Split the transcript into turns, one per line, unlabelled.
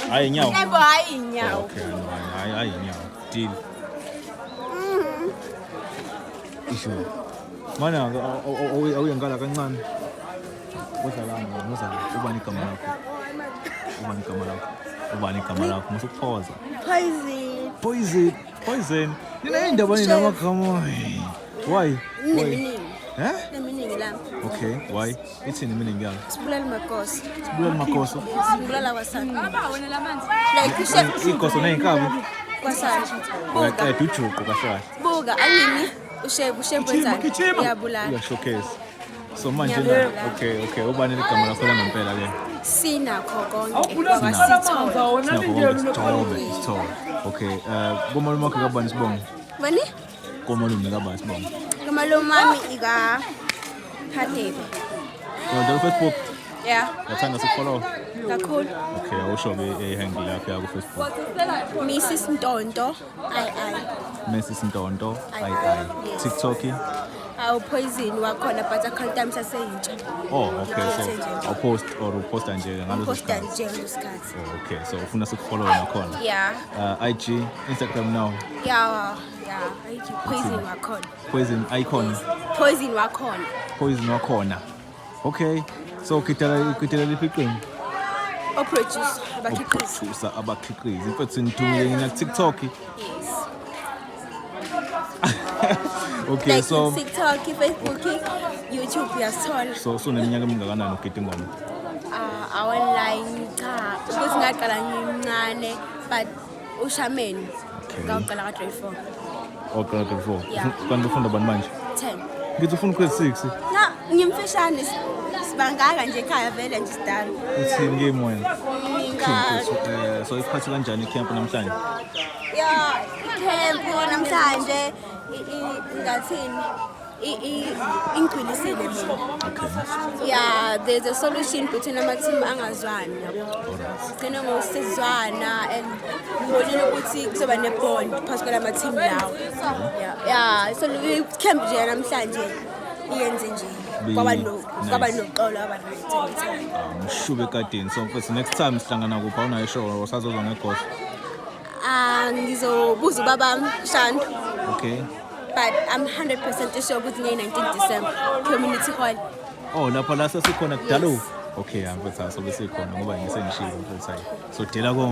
Hayi inyawo.
Yebo, hayi inyawo.
Okay, no, hayi hayi inyawo. Deal. Isho. Mana awuyengala kancane. Wozalana, wozala. Ubani igama lakho? Ubani igama lakho? Ubani igama lakho? Musukuphoza.
Poison.
Poison. Poison. Nina indaba nina amagama. Why? Why?
Neminingi.
Eh?
Neminingi lami.
Okay, why? Ithini iminingi yalo?
Sibulala makosi.
Sibulala makoso.
Sibulala kwasana. Like ushe
Ikoso ney'nkabi.
kwasana. Buka.
Uyaqeda ujuqu kahle kahle.
Buka angini ushebu ushebu wenzani? Uyabulala.
Uya-showcase. So manje na
Ngiyabulala.
okay, ubani ligama lakho langempela ke?
Sinakho konke. Kwasithola.
Sinakho konke sithobe, sithobe. Okay, komalume wakhe kabani sibongo?
Bani?
Komalume kabani sibongo?
Kamalume wami ika Hadebe.
Uyadlala Facebook?
Yeah,
Uyathanda sikufollow?
kakhulu.
Okay, awusho ke i-handle yakho ya ku Facebook.
Mrs Ntonto. I I.
Mrs Ntonto I I.
Yes.
TikTok.
Awu poison wakhona but account yami saseyintsha.
Oh, okay. So
Ngiphethe nje.
awupost or uposta nje ngaleso
Posta
sikhathi.
nje ngaleso sikhathi.
Oh, okay. So ufuna sikufollow nakhona.
Yeah.
IG, Instagram now.
Yeah. IG poison wakhona.
Poison icon.
Poison wakhona.
Poison wakhona. Okay. So gidela gidela liphi iqembu?
O producer abakhiqizi.
Producer abakhiqizi. Mfethu ngithumile ngina ku TikTok.
Yes.
Okay,
Like
so
TikTok, Facebook, YouTube uyasithola.
so suneminyaka emingakanani ugida ingoma?
Ah, online cha. Ukuthi ngaqala ngimncane but ushameni.
Okay.
Ngaqala ka grade 4.
Oh, grade 4.
Yeah.
Kanti ufunda bani manje?
10.
Ngithi ufuna grade 6.
Na ngimfishane sibangaka nje ekhaya vele nje sidala.
Uthini kimi wena?
Nginga
So iphathi kanjani icamp namhlanje?
ya camp namhlanje ngathini ingcwilisile mina.
Okay.
Yeah, there's a solution between ama-team angazwani yabo.
Alright.
Sigcine ngokusizwana and ngibonile ukuthi kuzoba ne-bond phakathi kwalama-team lawo. Yeah, so i-camp nje namhlanje iyenze nje kwaba kwaba
Nice.
noxolo kwaba nothando.
Mshube ekadeni. So mfethu next time sihlangana kuphi awunayo show usazozwa ngegoso.
Ah, ngizobuza ubaba Shandu.
Okay.
But I'm 100% sure ukuthi ngeyi-19 December community hall.
Oh, lapha la sesikhona kudala.
Yes.
Okay, mfethu sobe sikhona ngoba ngisengishilo mfethu hayi. So dela konke.